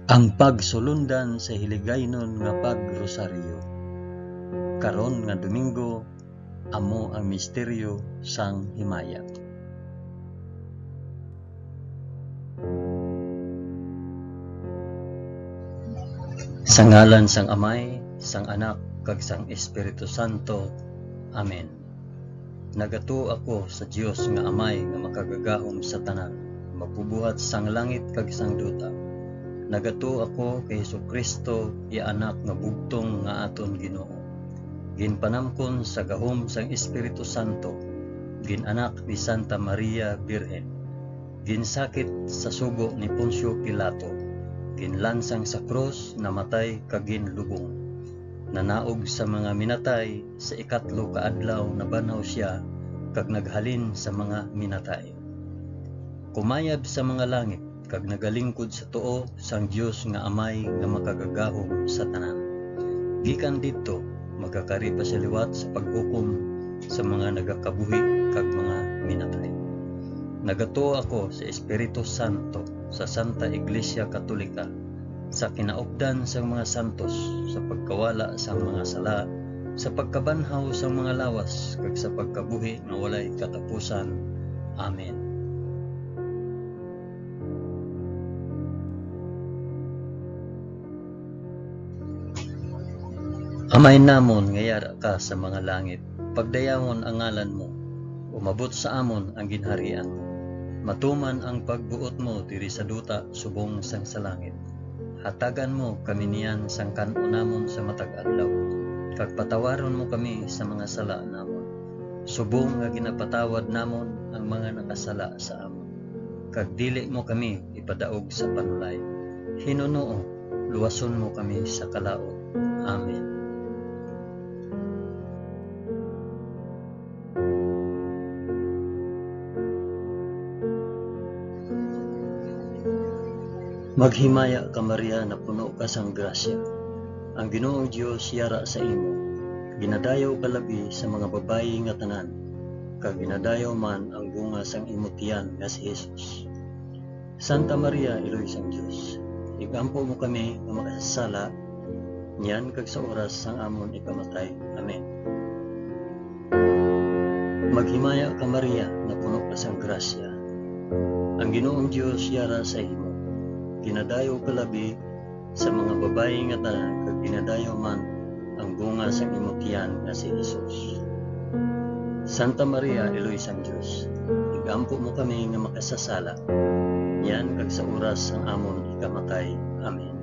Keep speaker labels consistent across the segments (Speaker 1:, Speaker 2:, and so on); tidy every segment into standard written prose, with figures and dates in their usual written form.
Speaker 1: Ang pagsulundan sa hiligaynon nga pagrosaryo. Karon nga Domingo, amo ang misteryo sang himaya. Sa ngalan sang Amay, sang Anak, kag sang Espiritu Santo. Amen. Nagatuo ako sa Dios nga Amay nga makagagahom sa tanan, magbubuhat sang langit kag sang duta. Nagatuo ako kay Hesukristo, iya anak nga bugtong nga aton Ginoo. Ginpanamkon sa gahom sang Espiritu Santo, ginanak ni Santa Maria Birhen. Ginsakit sa sugo ni Poncio Pilato, ginlansang sa krus, namatay kag ginlubong. Nanaog sa mga minatay, sa ikatlo ka adlaw nabanhaw siya kag naghalin sa mga minatay. Kumayab sa mga langit kag nagalingkod sa tuo sang Dios nga Amay nga makagagahom sa tanan. Gikan didto magakari pa siya liwat sa paghukom sa mga nagakabuhi kag mga minatay. Nagatuo ako sa Espiritu Santo, sa Santa Iglesia Katolika, sa kinaupdan sang mga santos, sa pagkawala sang mga sala, sa pagkabanhaw sang mga lawas, kag sa pagkabuhi nga walay katapusan. Amen. Amay namon nga yara ka sa mga langit, pagdayawon ang ngalan mo, umabot sa amon ang ginharian mo. Matuman ang pagbuot mo diri sa duta subong sang sa langit. Hatagan mo kami niyan sang kan-on namon sa matag adlaw, kag patawaron mo kami sa mga sala namon, subong nga ginapatawad namon ang mga nakasala sa amon. Kag dili mo kami ipadaog sa panulay. Hinunoo, luwason mo kami sa kalaot. Amen. Maghimaya ka Maria, napuno ka sang grasya. Ang Ginoong Dios yara sa imo. Ginadayaw ka labi sa mga babayi nga tanan, kag ginadayaw man ang bunga sang imo tiyan nga si Jesus. Santa Maria, Iloy sang Dios, igampo mo kami nga makasasala, niyan kag sa oras sang amon ikamatay. Amen. Maghimaya ka Maria, napuno ka sang grasya. Ang Ginoong Dios yara sa imo. Ginadayaw ka labi sa mga babayi nga tanan, kag ginadayaw man ang bunga sang imo tiyan nga si Jesus. Santa Maria, Iloy sang Dios, igampo mo kami nga makasasala, niyan kag sa oras sang amon ikamatay. Amen.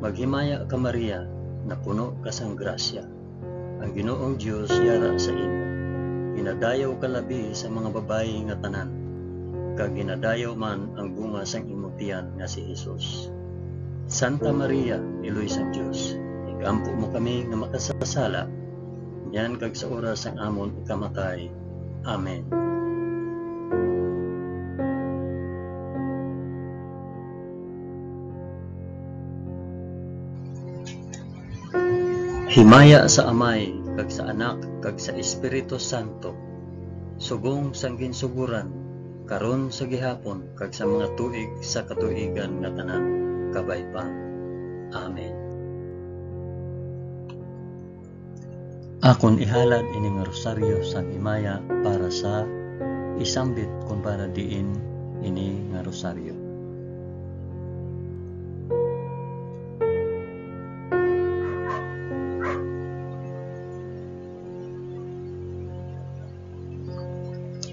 Speaker 1: Maghimaya ka Maria, napuno ka sang grasya. Ang Ginoong Dios yara sa imo. Ginadayaw ka labi sa mga babayi nga tanan, kag ginadayaw man ang bunga sang imo tiyan nga si Jesus. Santa Maria, Iloy sang Dios, igampo mo kami nga makasasala, niyan kag sa oras sang amon ikamatay. Amen. Himaya sa Amay, kag sa Anak, kag sa Espiritu Santo, subong sang ginsuguran, karon sa gihapon, kag sa mga tuig sa katuigan nga tanan, kabay pa. Amen. Akon ihalad ining rosaryo sang himaya para sa isambit kon para diin ini nga rosaryo.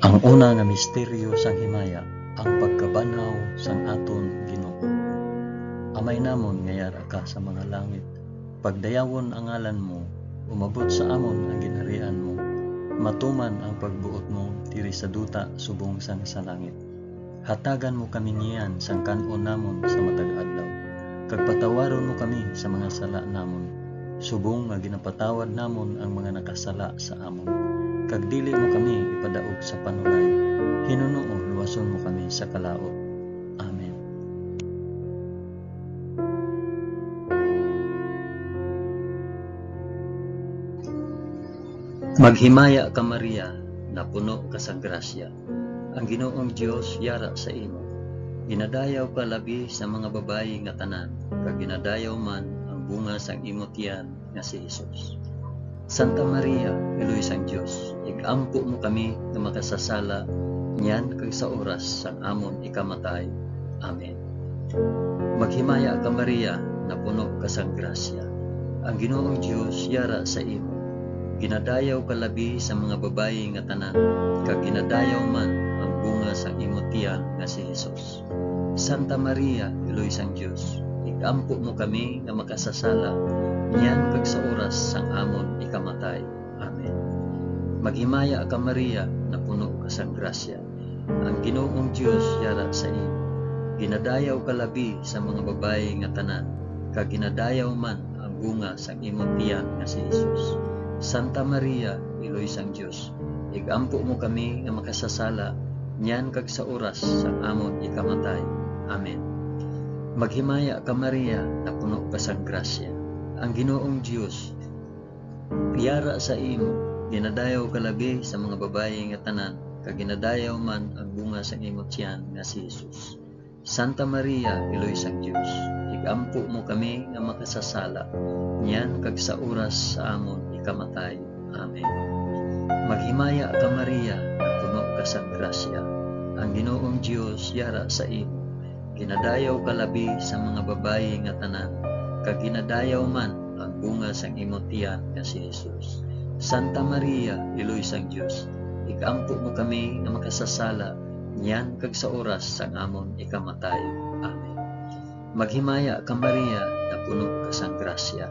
Speaker 1: Ang una nga misteryo sang himaya, ang pagkabanhaw sang aton Ginoo. Amay namon nga yara ka sa mga langit, pagdayawon ang ngalan mo, umabot sa amon ang ginharian mo, matuman ang pagbuot mo diri sa duta subong sang sa langit. Hatagan mo kami niyan sang kan-on namon sa matag adlaw, kag patawaron mo kami sa mga sala namon, subong nga ginapatawad namon ang mga nakasala sa amon. Kag dili mo kami ipadaog sa panulay, hinunoo luwason mo kami sa kalaot. Amen. Maghimaya ka Maria, napuno ka sa grasya. Ang Ginoong Dios yara sa imo. Ginadayaw ka labi sa mga babayi nga tanan, kag ginadayaw man ang bunga sang imo tiyan nga si Hesus. Santa Maria, Iloy sang Dios, igampo mo kami nga makasasala niyan kag sa oras sang amon ikamatay. Amen. Maghimaya ka Maria, napuno ka sang grasya. Ang Ginoong Dios yara sa imo. Ginadayaw ka labi sa mga babayi nga tanan, kag ginadayaw man ang bunga sang imo tiyan nga si Hesus. Santa Maria, Iloy sang Dios, igampo mo kami nga makasasala niyan kag sa oras sang amon ikamatay. Amen. Maghimaya ka Maria, napuno ka sang grasya. Ang Ginoong Dios yara sa imo. Ginadayaw ka labi sa mga babayi nga tanan, kag ginadayaw man ang bunga sang imo tiyan nga si Hesus. Santa Maria, Iloy sang Dios, igampo mo kami nga makasasala niyan kag sa oras sang amon ikamatay. Amen. Maghimaya ka Maria, napuno ka sang grasya. Ang Ginoong Dios yara sa imo. Ginadayaw ka labi sa mga babayi nga tanan, kag ginadayaw man ang bunga sang imo tiyan nga si Hesus. Santa Maria, Iloy sang Dios, igampo mo kami nga makasasala niyan kag sa oras sa amon ikamatay. Amen. Maghimaya ka Maria, napuno ka sang grasya. Ang Ginoong Dios yara sa imo. Ginadayaw ka labi sa mga babayi nga tanan, kag ginadayaw man ang bunga sang imo tiyan nga si Hesus. Santa Maria, Iloy sang Dios, igampo mo kami nga makasasala niyan kag sa oras sang amon ikamatay. Amen. Maghimaya ka Maria, napuno ka sang grasya.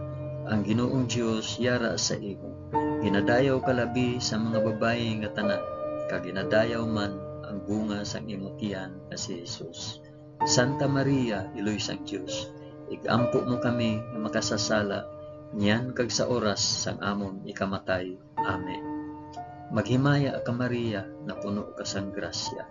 Speaker 1: Ang Ginoong Dios yara sa imo. Ginadayaw ka labi sa mga babayi nga tanan, kag ginadayaw man ang bunga sang imo tiyan nga si Hesus. Santa Maria, Iloy sang Dios, igampo mo kami nga makasasala niyan kag sa oras sang amon ikamatay. Amen. Maghimaya ka Maria, napuno ka sang grasya.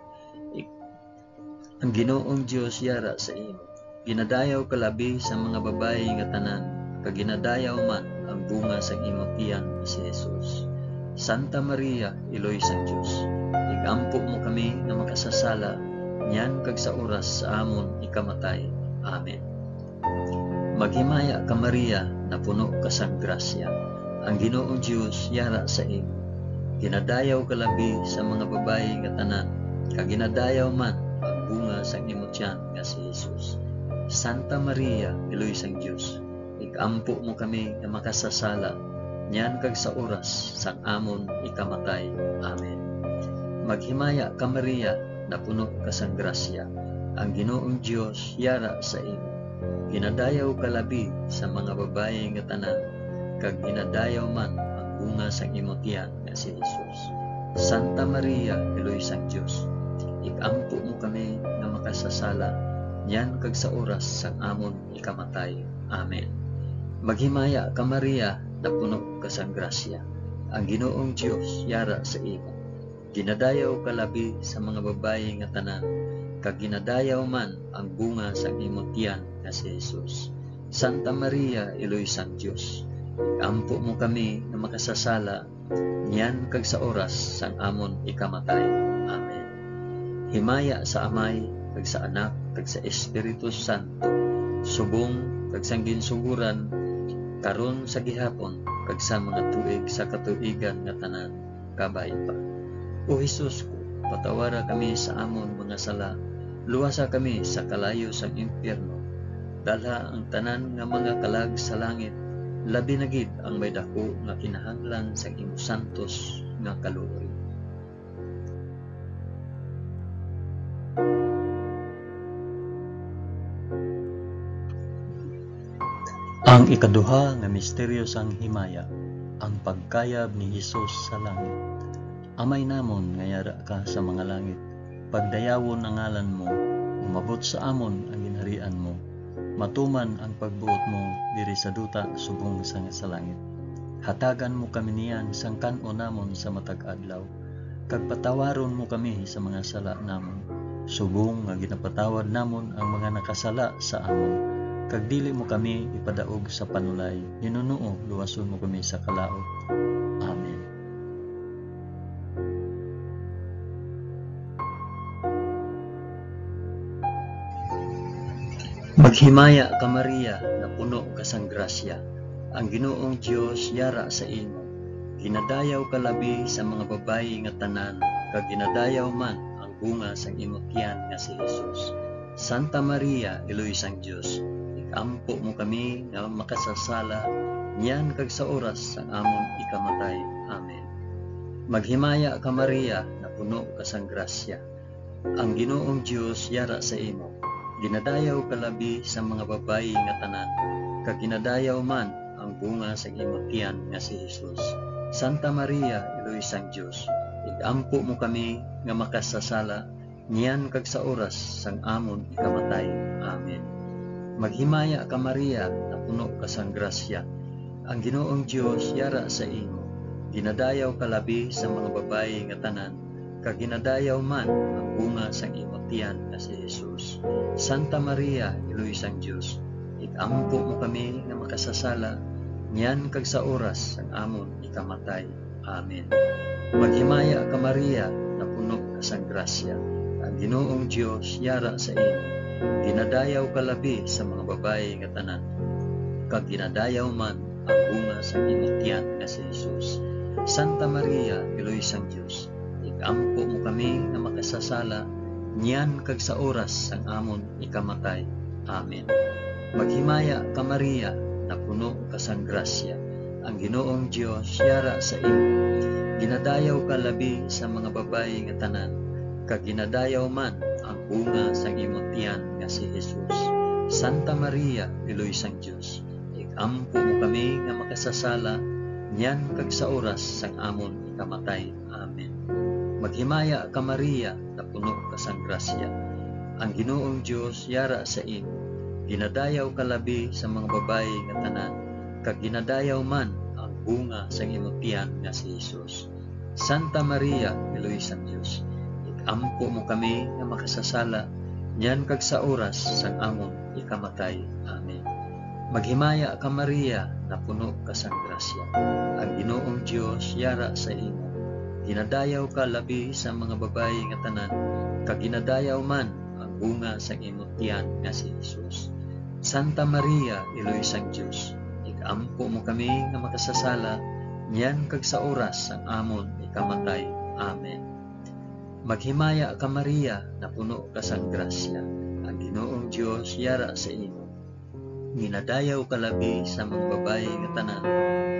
Speaker 1: Ang Ginoong Dios yara sa imo. Ginadayaw ka labi sa mga babayi nga tanan, kag ginadayaw man ang bunga sang imo tiyan nga si Hesus. Santa Maria, Iloy sang Dios, igampo mo kami nga makasasala niyan kag sa oras sa amon ikamatay. Amen. Maghimaya ka Maria, napuno ka sang grasya. Ang Ginoong Dios yara sa imo. Ginadayaw ka labi sa mga babayi nga tanan, kag ginadayaw man ang bunga sang imo tiyan nga si Hesus. Santa Maria, Iloy sang Dios, igampo mo kami nga makasasala niyan kag sa oras sang amon ikamatay. Amen. Maghimaya ka Maria, napuno ka sang grasya. Ang Ginoong Dios yara sa imo. Ginadayaw ka labi sa mga babayi nga tanan, kag ginadayaw man ang bunga sang imo tiyan nga si Hesus. Santa Maria, Iloy sang Dios, igampo mo kami nga makasasala niyan kag sa oras sang amon ikamatay. Amen. Maghimaya ka Maria, napuno ka sang grasya. Ang Ginoong Dios yara sa imo. Ginadayaw ka labi sa mga babayi nga tanan, kag ginadayaw man ang bunga sang imo tiyan nga si Hesus. Santa Maria, Iloy sang Dios, iampo mo kami nga makasasala niyan kag sa oras sang amon ikamatay. Amen. Himaya sa Amay, kag sa Anak, kag sa Espiritu Santo, subong kag sang ginsuguran, karon sa gihapon, kag sa mga tuig sa katuigan nga tanan, kabay pa. O Hesus ko, patawara kami sa amon mga sala, luwasa kami sa kalayo sang impyerno, dalha ang tanan nga mga kalag sa langit, labi na gid ang may dako nga kinahanglan sa imong santos nga kaluoy. Ang ikaduha nga misteryo sang himaya, ang pagkayab ni Hesus sa langit. Amay namon nga yara ka sa mga langit, pagdayawon ang ngalan mo, umabot sa amon ang ginharian mo, matuman ang pagbuot mo diri sa duta subong sa langit. Hatagan mo kami niyan sang kan-on namon sa matag adlaw, kag patawaron mo kami sa mga sala namon, subong nga ginapatawad namon ang mga nakasala sa amon. Kag dili mo kami ipadaog sa panulay, hinunuo luwason mo kami sa kalaot. Amen. Maghimaya ka Maria, napuno ka sang grasya. Ang Ginoong Dios yara sa imo. Ginadayaw ka labi sa mga babayi nga tanan, kag ginadayaw man ang bunga sang imong tiyan nga si Jesus. Santa Maria, Iloy sang Dios, ikampo mo kami nga makasasala, niyan kag sa oras sang amon ikamatay. Amen. Maghimaya ka Maria, napuno ka sang grasya. Ang Ginoong Dios yara sa imo. Ginadayaw ka labi sa mga babayi nga tanan, kag ginadayaw man ang bunga sa imong tiyan nga si Jesus. Santa Maria, Iloy sang Dios, ikampo mo kami nga makasasala, niyan kag sa oras sang amon ikamatay. Amen. Maghimaya ka Maria, napuno ka sang grasya. Ang Ginoong Dios yara sa imo. Ginadayaw ka labi sa mga babayi nga tanan, kag ginadayaw man ang bunga sang imong tiyan nga si Jesus. Santa Maria, Iloy sang Dios, ikampo mo kami nga makasasala, niyan kag sa oras sang amon ikamatay. Amen. Maghimaya ka Maria, napuno ka sang grasya. Ang Ginoong Dios yara sa imo. Ginadayaw ka labi sa mga babayi nga tanan, kag ginadayaw man ang bunga sa imong tiyan nga si Jesus. Santa Maria, Iloy sang Dios, ikampo mo kami nga makasasala, niyan kag sa oras sang amon ikamatay. Amen. Maghimaya ka Maria, napuno ka sang grasya. Ang Ginoong Dios yara sa imo. Ginadayaw ka labi sa mga babayi nga tanan, kag ginadayaw man ang bunga sa imong tiyan nga si Jesus. Santa Maria, Iloy sang Dios, ikampo mo kami nga makasasala, niyan kag sa oras sang amon ikamatay. Amen. Maghimaya ka Maria, napuno ka sang grasya. Ang Ginoong Dios yara sa imo. Ginadayaw ka labi sa mga babayi nga tanan, kag ginadayaw man ang bunga sa imong tiyan nga si Jesus. Santa Maria, Iloy sang Dios, ikampo mo kami nga makasasala, niyan kag sa oras sang amon ikamatay. Amen. Maghimaya ka Maria, napuno ka sang grasya. Ang Ginoong Dios yara sa imo. Ginadayaw ka labi sa mga babayi nga tanan, kag ginadayaw man ang bunga sa imong tiyan nga si Jesus. Santa Maria, Iloy sang Dios, ikampo mo kami nga makasasala, niyan kag sa oras sang amon ikamatay. Amen. Maghimaya ka Maria, napuno ka sang grasya. Ang Ginoong Dios yara sa imo. Ginadayaw ka labi sa mga babayi nga tanan,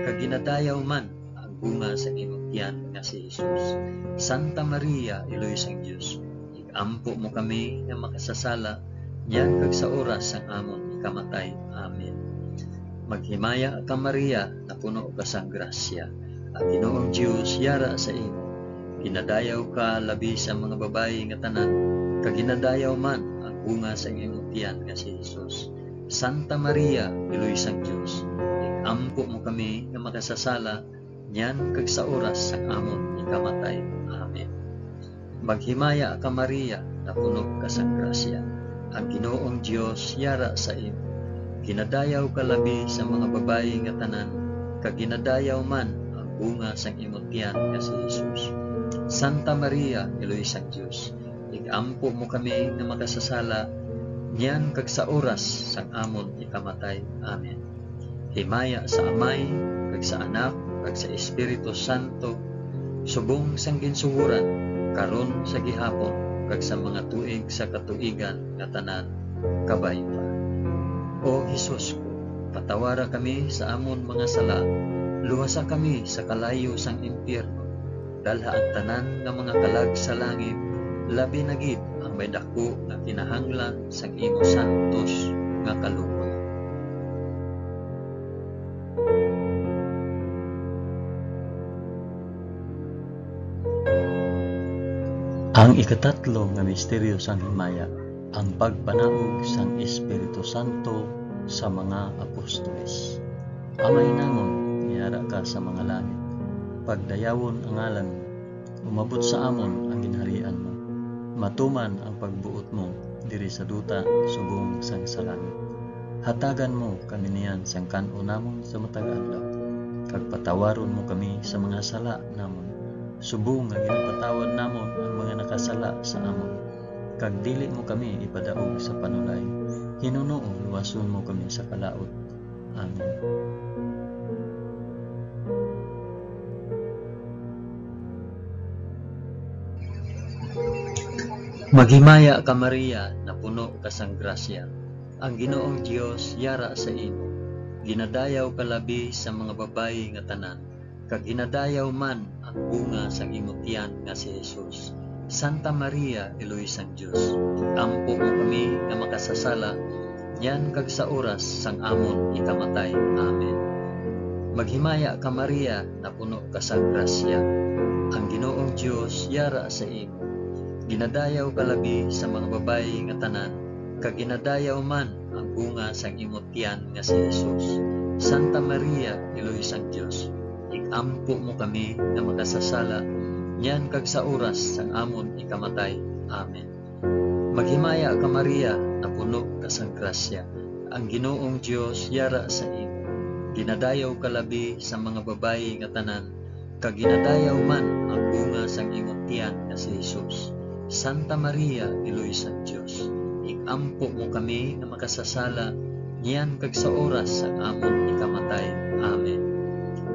Speaker 1: kag ginadayaw man ang bunga sa imong tiyan nga si Jesus. Santa Maria, Iloy sang Dios, ikampo mo kami nga makasasala, niyan kag sa oras sang amon ikamatay. Amen. Maghimaya ka Maria, napuno ka sang grasya. Ang Ginoong Dios yara sa imo. Ginadayaw ka labi sa mga babayi nga tanan, kag ginadayaw man ang bunga sa imong tiyan nga si Jesus. Santa Maria, Iloy sang Dios, ikampo mo kami nga makasasala, niyan kag sa oras sang amon ikamatay. Amen. Maghimaya ka Maria, napuno ka sang grasya. Ang Ginoong Dios yara sa imo. Ginadayaw ka labi sa mga babayi nga tanan, kag ginadayaw man ang bunga sang imong tiyan nga si Jesus. Santa Maria, Iloy sang Dios, ikampo mo kami nga makasasala, niyan kag sa oras sang amon ikamatay. Amen. Himaya sa Amay, kag sa Anak, kag sa Espiritu Santo, subong sang ginsuhuran, karon sa gihapon, kag sa mga tuig sa katuigan nga tanan, kabay pa. O Hesus ko, patawara kami sa amon mga sala, luwasa kami sa kalayo sang impyerno, dalha ang tanan nga mga kalag sa langit, labi na gid ang may dako nga kinahanglan sang imo santos nga kaluoy. Ang ikatatlo nga misteryo sang himaya, ang pagpanaog sang Espiritu Santo sa mga apostoles. Amay namon, niyara ka sa mga langit. Pagdayawon ang ngalan mo, umabot sa amon ang ginharian mo. Matuman ang pagbuot mo diri sa duta subong sang sa langit. Hatagan mo kami niyan sang kan-o namon sa matag adlaw. Kag patawaron mo kami sa mga sala namon, subong nga ginapatawad namon ang mga nakasala sa amon. Kag dili mo kami ipadaog sa panulay, Hinunuo luwason mo kami sa kalaot. Amen. Maghimaya ka Maria, napuno ka sang grasya. Ang Ginoong Dios yara sa imo. Ginadayaw ka labi sa mga babayi nga tanan, kag ginadayaw man ang bunga sang imong tiyan nga si Jesus. Santa Maria, Iloy sang Dios, ampo mo kami nga makasasala, nyan kag sa oras sang amon ikamatay. Amen. Maghimaya ka Maria, napuno ka sang grasya. Ang Ginoong Dios yara sa imo. Ginadayaw ka labi sa mga babayi nga tanan, kag ginadayaw man ang bunga sang imong tiyan nga si Jesus. Santa Maria, Iloy sang Dios, ikampo mo kami nga makasasala, nyan kag sa oras sang amon ikamatay. Amen. Maghimaya ka Maria, napuno ka sang grasya. Ang Ginoong Dios yara sa imo. Ginadayaw ka labi sa mga babayi nga tanan, kag ginadayaw man ang bunga sang imong tiyan nga si Jesus. Santa Maria, Iloy sang Dios, ikampo mo kami nga makasasala, niyan kag sa oras sang amon ikamatay. Amen.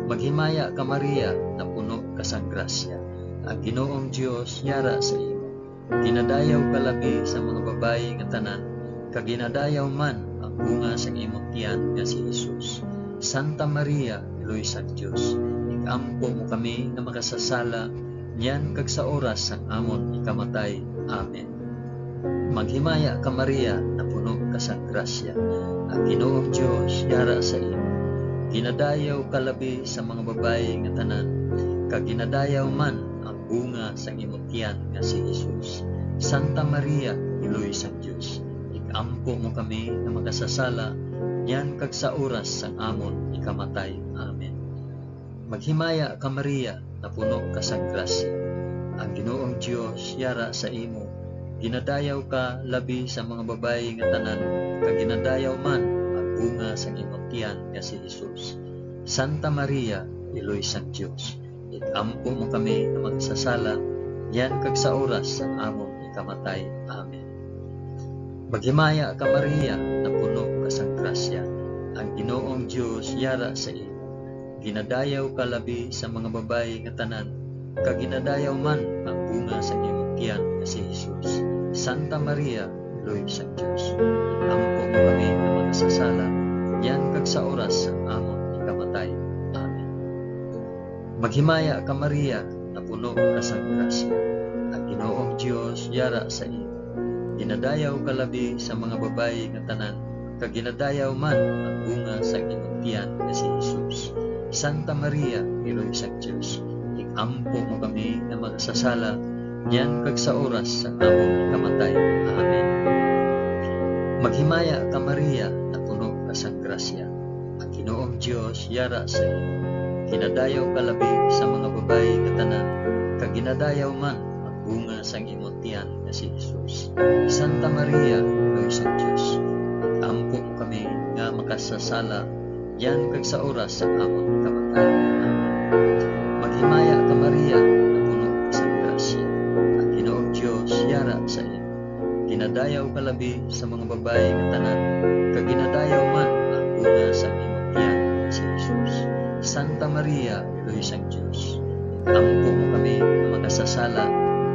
Speaker 1: Maghimaya ka Maria, napuno ka sang grasya. Ang Ginoong Dios yara sa imo. Ginadayaw ka labi sa mga babayi nga tanan, kag ginadayaw man ang bunga sang imong tiyan nga si Jesus. Santa Maria, Iloy sang Dios, ikampo mo kami nga makasasala, niyan kag sa oras sang amon ikamatay. Amen. Maghimaya ka Maria, napuno ka sang grasya. Ang Ginoong Dios yara sa imo. Ginadayaw ka labi sa mga babayi nga tanan, kag ginadayaw man ang bunga sang imong tiyan nga si Jesus. Santa Maria, Iloy sang Dios, ikampo mo kami nga makasasala, niyan kag sa oras sang amon ikamatay. Amen. Maghimaya ka Maria, napuno ka sang grasya. Ang Ginoong Dios yara sa imo. Ginadayaw ka labi sa mga babayi nga tanan, kag ginadayaw man ang bunga sang imong tiyan nga si Jesus. Santa Maria, Iloy sang Dios, ikampo mo kami nga magsasala, yan kag sa oras sang amon ikamatay. Amen. Maghimaya ka Maria, napuno ka sang grasya. Ang Ginoong Dios yara sa imo. Ginadayaw ka labi sa mga babayi nga tanan, kag ginadayaw man ang bunga sa imong tiyan nga si Jesus. Santa Maria, Iloy sang Dios, ikampo mo kami nga makasasala, yan kag sa oras sang amon ikamatay. Amen. Maghimaya ka Maria, napuno ka sang grasya. Ang Ginoong Dios yara sa imo. Ginadayaw ka labi sa mga babayi nga tanan, kag ginadayaw man ang bunga sa imong tiyan nga si Jesus. Santa Maria, Iloy sang Dios, ikampo mo kami nga makasasala, niyan kag sa oras sang amon ikamatay. Amen. Maghimaya ka Maria, napuno ka sang grasya. Ang Ginoong Dios yara sa imo. Ginadayaw ka labi sa mga babayi nga tanan, kag ginadayaw man ang bunga sang imong tiyan nga si Jesus. Santa Maria, Iloy sang Dios, ikampo mo kami nga makasasala, yan kag sa oras sang amon ikamatay. Amen. Maghimaya ka Maria, napuno ka sang grasya. Ang Ginoong Dios yara sa imo. Ginadayaw ka labi sa mga babayi nga tanan, kag ginadayaw man ang bunga sang imong tiyan nga si Jesus. Santa Maria, Iloy sang Dios, ikampo mo kami nga makasasala,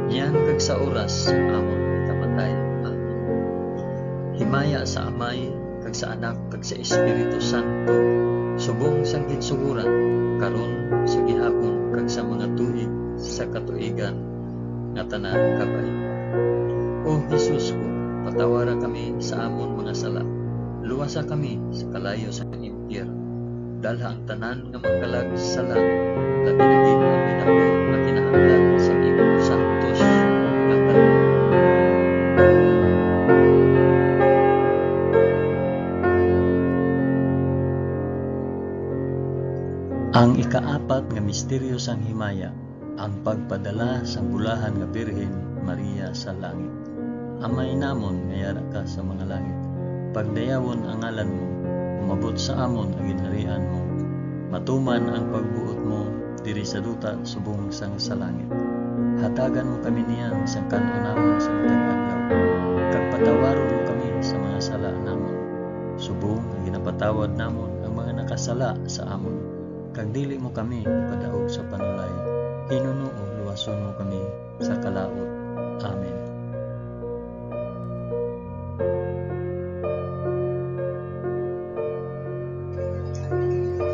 Speaker 1: niyan kag sa oras sang amon ikamatay. Amen. Himaya sa Amay, kag sa Anak, kag sa Espiritu Santo, subong sang ginsuguran, karon sa gihapon, kag sa mga tuig sa katuigan nga tanan kabay. O Jesus ko, patawara kami sa amon mga sala, luwasa kami sa kalayo sa impyerno. Dalha ang tanan nga magkalag sa langit, labi na gid ang may dako nga kinahanglan sa imong santos nga kaloob. Ang ikaapat nga misteryo sang himaya, ang pagpadala sang bulahan nga Birhen Maria sa langit. Amay namon nga yara ka sa mga langit, pagdayawon ang ngalan mo, umabot sa amon ang ginharian mo. Matuman ang pagbuot mo diri sa duta subong sang sa langit. Hatagan mo kami niyan sang kan-on namon sa matag adlaw. Kag patawaron mo kami sa mga sala namon, ginapatawad namon ang mga nakasala sa amon. Kag dili mo kami ipadaog sa panulay, hinunuo luwason mo kami sa kalaot. Amen.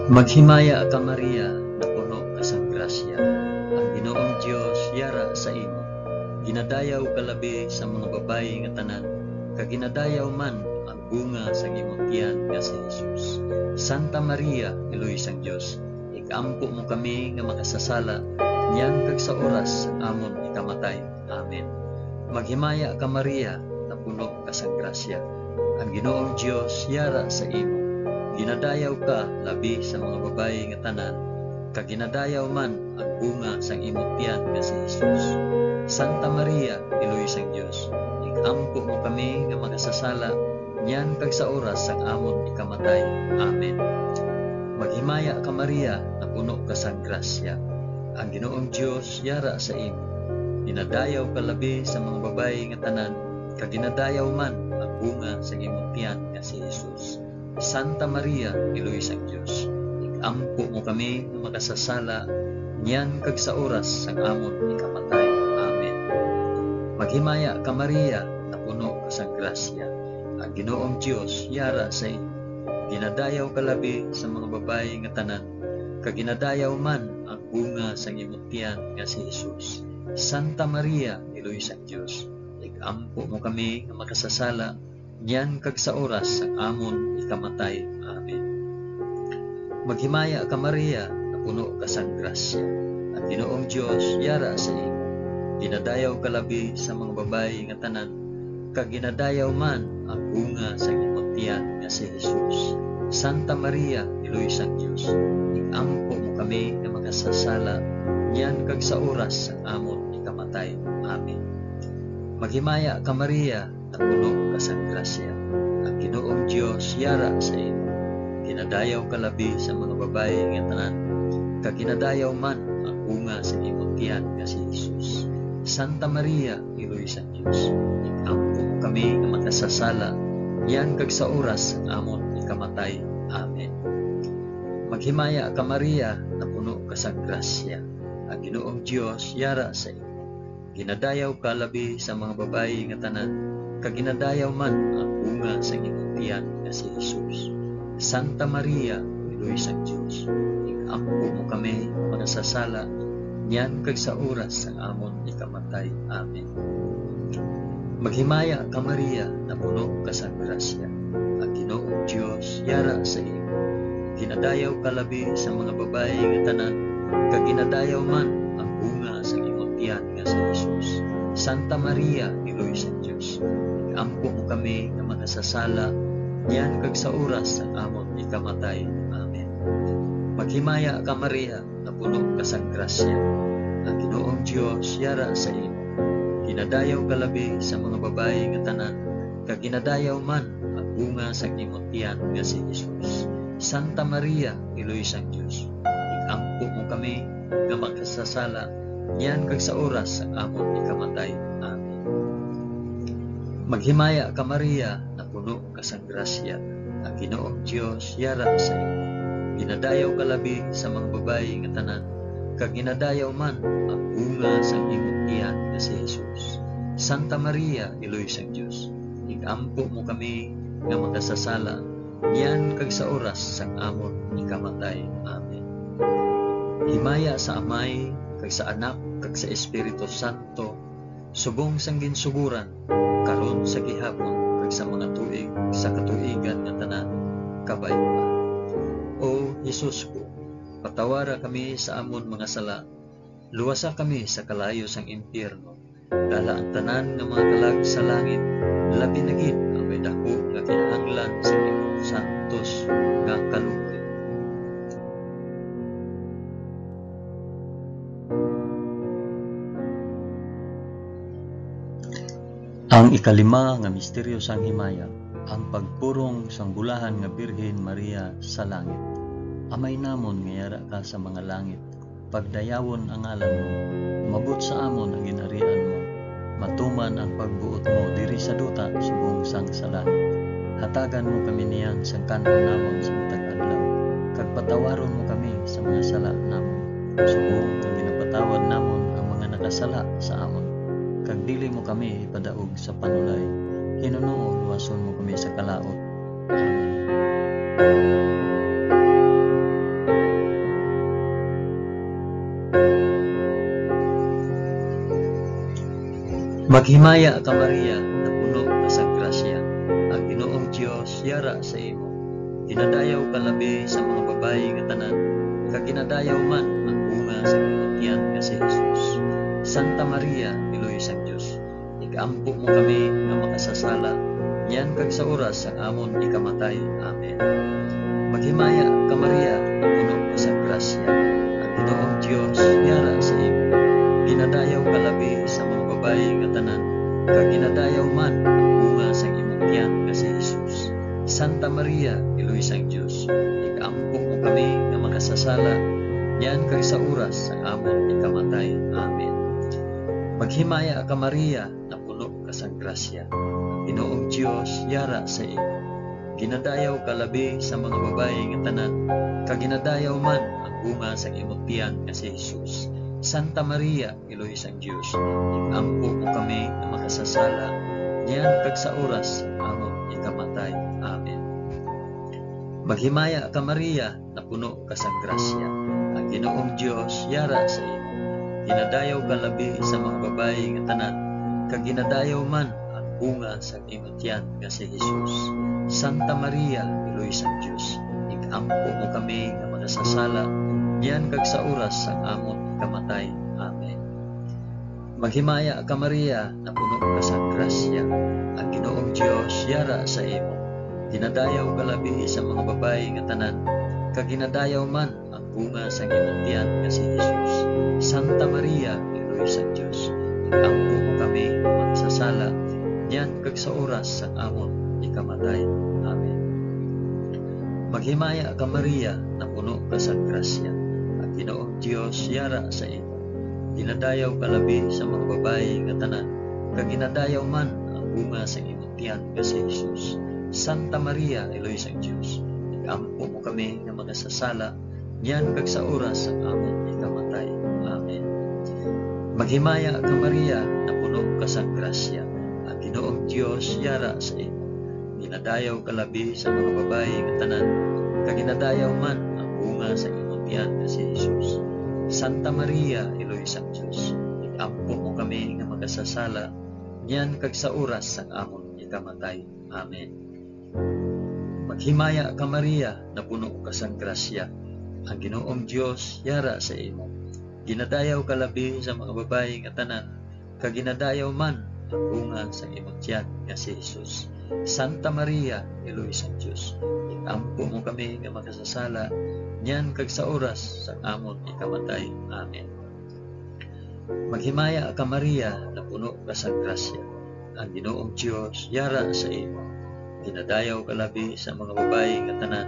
Speaker 1: Maghimaya ka Maria, napuno ka sang grasya. Ang Ginoong Dios yara sa imo. Ginadayaw ka labi sa mga babayi nga tanan, kag ginadayaw man ang bunga sa imong tiyan nga si Jesus. Santa Maria, Iloy sang Dios, ikampo mo kami nga makasasala, niyan kag sa oras sang amon ikamatay. Amen. Maghimaya ka Maria, napuno ka sang grasya. Ang Ginoong Dios yara sa imo. Ginadayaw ka labi sa mga babayi nga tanan, kag ginadayaw man ang bunga sang imong tiyan nga si Jesus. Santa Maria, Iloy sang Dios, ikampo mo kami nga makasasala, niyan kag sa oras sang amon ikamatay. Amen. Maghimaya ka Maria, napuno ka sang grasya. Ang Ginoong Dios yara sa imo. Ginadayaw ka labi sa mga babayi nga tanan, kag ginadayaw man ang bunga sang imong tiyan nga si Jesus. Santa Maria, Iloy sang Dios, ikampo mo kami nga makasasala, niyan kag sa oras sang amon ikamatay. Amen. Maghimaya ka Maria, napuno ka sang grasya. Ang Ginoong Dios yara sa imo. Ginadayaw ka labi sa mga babayi nga tanan, kag ginadayaw man ang bunga sang imong tiyan nga si Jesus. Santa Maria, Iloy sang Dios, ikampo mo kami nga makasasala, niyan kag sa oras sang amon ikamatay. Amen. Maghimaya ka Maria, napuno ka sang grasya. Ang Ginoong Dios yara sa imo. Ginadayaw ka labi sa mga babayi nga tanan, kag ginadayaw man ang bunga sang imong tiyan nga si Jesus. Santa Maria, Iloy sang Dios, ikampo mo kami nga makasasala, niyan kag sa oras sang amon ikamatay. Amen. Maghimaya ka Maria, napuno ka sang grasya. Ang Ginoong Dios yara sa imo. Ginadayaw ka labi sa mga babayi nga tanan, kag ginadayaw man ang bunga sa imong tiyan nga si Jesus. Santa Maria, Iloy sang Dios, ikampo mo kami nga makasasala, niyan kag sa oras sang amon ikamatay. Amen. Maghimaya ka Maria, napuno ka sang grasya. Ang Ginoong Dios yara sa imo. Ginadayaw ka labi sa mga babayi nga tanan, kag ginadayaw man ang bunga sa imong tiyan nga si Jesus. Santa Maria, Iloy sang Dios, ikampo mo kami nga makasasala, niyan kag sa oras sang amon ikamatay. Amen. Maghimaya ka Maria, napuno ka sang grasya. Ang Ginoong Dios yara sa imo. Ginadayaw ka labi sa mga babayi nga tanan, kag ginadayaw man ang bunga sa imong tiyan nga si Jesus. Santa Maria, Iloy sang Dios, ikampo mo kami nga makasasala, niyan kag sa oras sang amon ikamatay. Amen. Maghimaya ka Maria, napuno ka sang grasya. Ang Ginoong Dios yara sa imo. Ginadayaw ka labi sa mga babayi nga tanan, kag ginadayaw man ang bunga sa imong tiyan nga si Jesus. Santa Maria, Iloy sang Dios, ikampo mo kami nga makasasala, niyan kag sa oras sang amon ikamatay. Amen. Maghimaya ka Maria, napuno ka sang grasya. Ang Ginoong Dios yara sa imo. Ginadayaw ka labi sa mga babayi nga tanan, kag ginadayaw man ang bunga sang imong tiyan nga si Jesus. Santa Maria, Iloy sang Dios, ikampo mo kami nga makasasala, niyan kag sa oras sang amon ikamatay. Amen. Himaya sa Amay, kag sa Anak, kag sa Espiritu Santo, subong sang ginsuguran, karon sa gihapon, kag sa mga tuig sa katuigan nga tanan, kabay pa. O Jesus ko, patawara kami sa amon mga sala, luwasa kami sa kalayo sang impyerno, dala ang tanan nga mga kalag sa langit, labi na gid ang may dako nga kinahanglan sa imong santos nga kaluoy. Ang ikalima nga misteryo sang himaya, ang pagpurong sang bulahan nga Birhen Maria sa langit. Amay namon nga yara ka sa mga langit, pagdayawon ang ngalan mo, umabot sa amon ang ginharian mo, matuman ang pagbuot mo diri sa duta subong sang sa langit. Hatagan mo kami niyan sang kan-on namon sa matag adlaw, kag patawaron mo kami sa mga sala namon, subong nga ginapatawad namon ang mga nakasala sa amon. Kag dili mo kami ipadaog sa panulay, hinunuo luwason mo kami sa kalaot. Amen. Maghimaya ka Maria, napuno ka sa grasya, ang Ginoong Dios yara sa imo. Ginadayaw ka labi sa mga babayi nga tanan, kag ginadayaw man ang bunga sa imong tiyan nga si Jesus. Santa Maria, iloy sa Dios, ikampo mo kami nga makasasala, niyan kag sa oras ang amon ikamatay. Amen. Maghimaya ka Maria, napuno ka sa grasya, ang Ginoong Dios yara sa imo. Ginadayaw ka labi sa mga babayi nga tanan, kag ginadayaw man ang bunga sa imong tiyan nga si Jesus. Santa Maria, iloy sang Dios, ikampo mo kami nga makasasala, niyan kag sa oras sa amon ikamatay. Amen. Maghimaya ka Maria, napuno ka sa grasya, ang Ginoong Dios yara sa imo. Ginadayaw ka labi sa mga babayi nga tanan, kag ginadayaw man ang bunga sa imong tiyan nga si Jesus. Santa Maria, iloy sang Dios, ikampo mo kami nga makasasala, niyan kag sa oras amon ikamatay. Amen. Maghimaya ka Maria, napuno ka sa grasya, ang Ginoong Dios yara sa imo. Ginadayaw ka labi sa mga babayi nga tanan, kag ginadayaw man ang bunga sa imong tiyan nga si Jesus. Santa Maria, iloy sang Dios, ikampo mo kami nga makasasala, niyan kag sa oras ang amon ikamatay. Amen. Maghimaya ka Maria, napuno ka sa grasya, ang Ginoong Dios yara sa imo. Ginadayaw ka labi sa mga babayi nga tanan, kag ginadayaw man ang bunga sa imong tiyan nga si Jesus. Santa Maria, iloy sa Dios, ikampo mo kami nga makasasala, niyan kag sa oras sang amon ikamatay. Amen. Maghimaya ka Maria, napuno ka sa grasya, ang Ginoong Dios yara sa imo. Ginadayaw ka labi sa mga babayi nga tanan, kag ginadayaw man ang bunga sa imong tiyan nga si Jesus. Santa Maria, iloy sa Dios, ikampo mo kami nga makasasala, niyan kag sa oras ang amon ikamatay. Amen. Maghimaya ka Maria, napuno ka sa grasya, ang Ginoong Dios yara sa imo. Ginadayaw ka labi sa mga babayi nga tanan, kag ginadayaw man ang bunga sa imong tiyan nga si Jesus. Santa Maria, iloy sa Dios, ikampo mo kami nga makasasala, niyan kag sa oras sang amon ikamatay. Amen. Maghimaya ka Maria, napuno ka sa grasya, ang Ginoong Dios yara sa imo. Ginadayaw ka labi sa mga babayi nga tanan, kag ginadayaw man ang bunga sa imong tiyan nga si Jesus. Santa Maria, iloy sa Dios, ikampo mo kami nga makasasala, niyan kag sa oras sa amon ikamatay. Amen. Maghimaya ka Maria, napuno ka sa grasya, ang Ginoong Dios yara sa imo. Ginadayaw ka labi sa mga babayi nga tanan,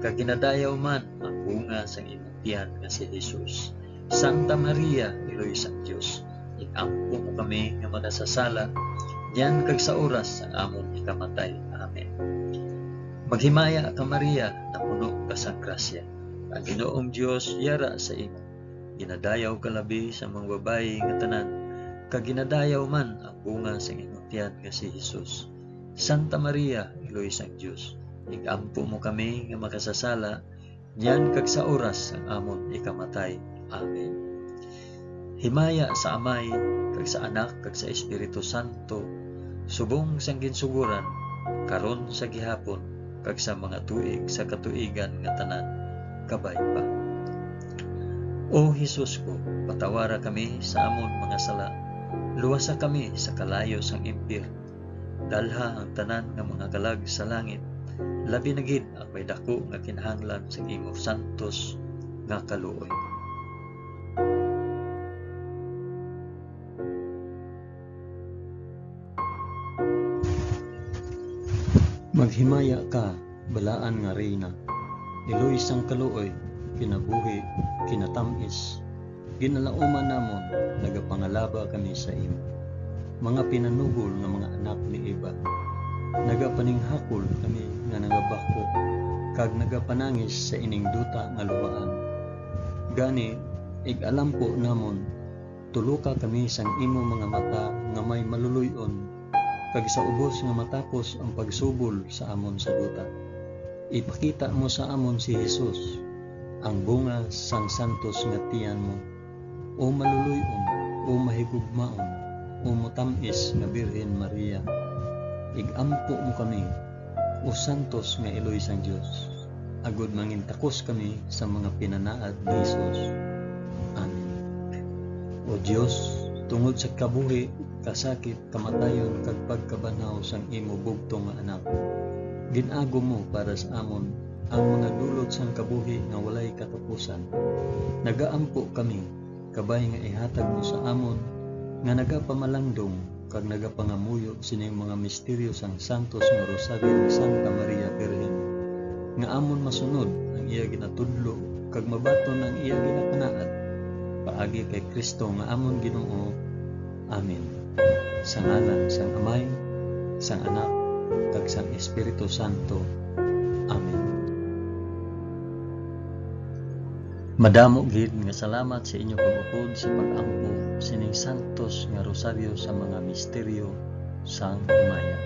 Speaker 1: kag ginadayaw man ang bunga sa imong tiyan nga si Jesus. Santa Maria, iloy sa Dios, ikampo mo kami nga makasasala, niyan kag sa oras ang amon ikamatay. Amen. Maghimaya ka Maria, napuno ka sa grasya, ang Ginoong Dios yara sa imo. Ginadayaw ka labi sa mga babayi nga tanan, kag ginadayaw man ang bunga sa imong tiyan nga si Jesus. Santa Maria, iloy sa Dios, ikampo mo kami nga makasasala, niyan kag sa oras ang amon ikamatay. Amen. Himaya sa Amay, kag sa Anak, kag sa Espiritu Santo, subong sang ginsuguran, karon sa gihapon, kag sa mga tuig sa katuigan nga tanan, kabay pa. O Hesus ko, patawara kami sa amon mga sala, luwasa kami sa kalayo sang impyerno, dalha ang tanan nga mga kalag sa langit, labi na gid ang may dako nga kinahanglan sa imong santos nga kaluoy. Maghimaya ka, balaan nga reyna, iloy sang kaluoy, kinabuhi, kinatamis, ginalauman namon, nagapangalaba kami sa imo. Mga pinanugol nga mga anak ni Eva, Nagapaninghakol kami nga nagabako kag nagapanangis sa ining duta nga luhaan. Gani, ig-alampo namon, tuluka kami sang imo mga mata nga may maluluy-on, kag sa ubos nga matapos ang pagsubol sa amon sa duta, ipakita mo sa amon si Jesus, ang bunga sang santos nga tiyan mo. O maluluy-on, o mahigugmaon, o motam-is nga Birhen Maria, ig-ampo mo kami, o santos nga iloy sang Dios, agod mangin takos kami sa mga pinanaad ni Hesus. Amen. O Dios, tungod sa kabuhi, kasakit, kamatayon kag pagkabanhaw sang imo bugtong nga anak, gin-agom mo para sa amon ang mga dulot sang kabuhi nga walay katapusan. Nagaampo kami, kabay nga ihatag mo sa amon nga nagapamalangdong kag nagapangamuyo sining mga misteryo sang Santos nga Rosaryo ni Santa Maria Birhen, nga amon masunod ang iya ginatudlo kag mabaton ang iya ginapanaad, paagi kay Kristo nga amon Ginoo. Amen. Sa ngalan sang Amay, sang Anak, kag sang Espiritu Santo. Amen. Madamo gid nga salamat sa inyo pag-upod sa pag-ampo sining Santos nga Rosaryo sa mga misteryo sang himaya.